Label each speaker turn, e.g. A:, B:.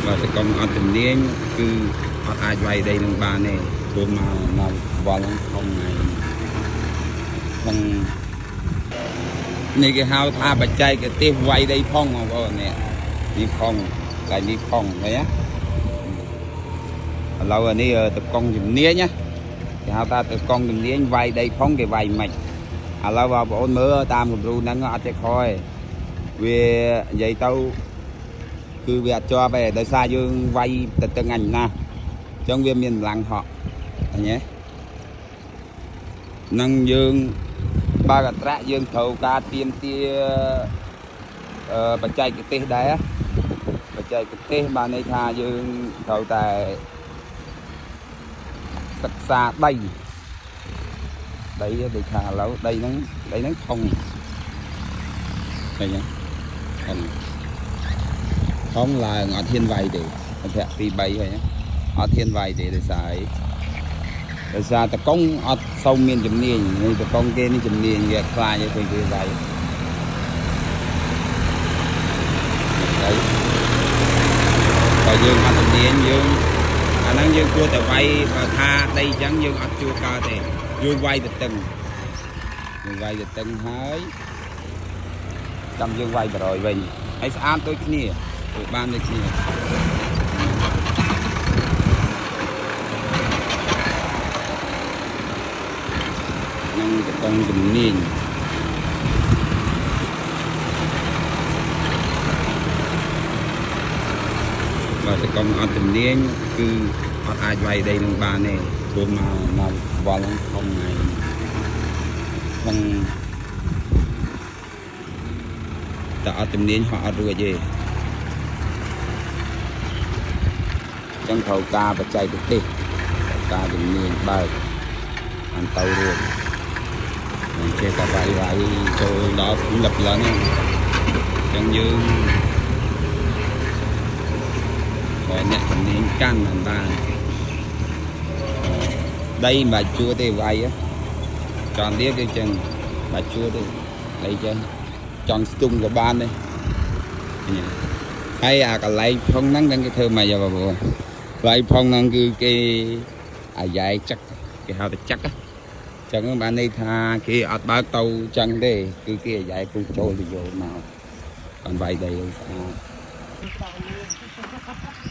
A: បើតកងអត់ជំនាញគឺអត់អាចវាយដីនឹងបានទេព្រោះមកមកវល់ហ្នឹងធំថ្ងៃហ្នឹងនេះគេហៅថាបច្ចេកទេសវាយដីផងបងប្អូននេះនេះផងកន្លែងនេះផងឃើញទេឥឡូវអានេះតកងជំនាញណាគេហៅថាតកងជំនាញវាយដីផងគេវាយមិនឥឡូវបងប្អូនមើលតាមគំរូហ្នឹងអត់ចេះខទេវានិយាយទៅ គឺវាអត់ជាប់ទេដោយសារយើងវាយទៅតឹងអញណាស់អញ្ចឹងវាមានកម្លាំងហក់ឃើញទេនឹងយើងបើកអត្រាយើងត្រូវការទៀមទាអឺបច្ចេកទេសដែរបច្ចេកទេសបានន័យថាយើងត្រូវតែសិក្សាដីដីដូចថាឥឡូវដីហ្នឹងដីហ្នឹងធំឃើញទេធំ ធំឡើងអត់ហ៊ានវាយទេអភ័ក្រទី3ហើយណាអត់ហ៊ានវាយទេដោយសារអីដោយសារតកងអត់សូវមានជំនាញនេះតកងគេនេះជំនាញគេខ្លាចឲ្យឃើញគេវាយហើយបើយើងអត់ជំនាញយើងអាហ្នឹងយើងគួរតែវាយបើថាដីអញ្ចឹងយើងអត់ជួកើតទេយើងវាយទៅតឹងយើងវាយទៅតឹងហើយចាំយើងវាយ100វិញហើយស្អាតដូចគ្នាធ្វើបានដូចគ្នា នឹងតកងជំនាញបើតកងអត់ជំនាញគឺអត់អាចវាយដីនឹងបានទេព្រោះមកមកវល់ហ្នឹងធំថ្ងៃហ្នឹងតែអត់ជំនាញហក់អត់រួចទេអញ្ចឹងត្រូវការបច្ចេកទេសត្រូវការជំនាញបើកអន្តទៅរួចមិនចេះតែវាយវាយចូលដល់លឹបឡើងហ្នឹងអញ្ចឹងយើង បើអ្នកជំនាញកាន់មិនបានដីមិនបាច់ជួទេវាយចង់ទៀតគឺចឹងបាច់ជួទេដីចឹងចង់ស្ទុំក៏បានដែរហើយអាកន្លែងផុងហ្នឹងគេធ្វើមកយកបងប្អូនកន្លែងផុងហ្នឹងគឺគេអាយ៉ែចឹកគេហៅថាចឹកចឹងបានន័យថាគេអត់បើកទៅចឹងទេគឺគេអាយ៉ែគូចូលទៅយកមកបានវាយដីឲ្យស្អាត។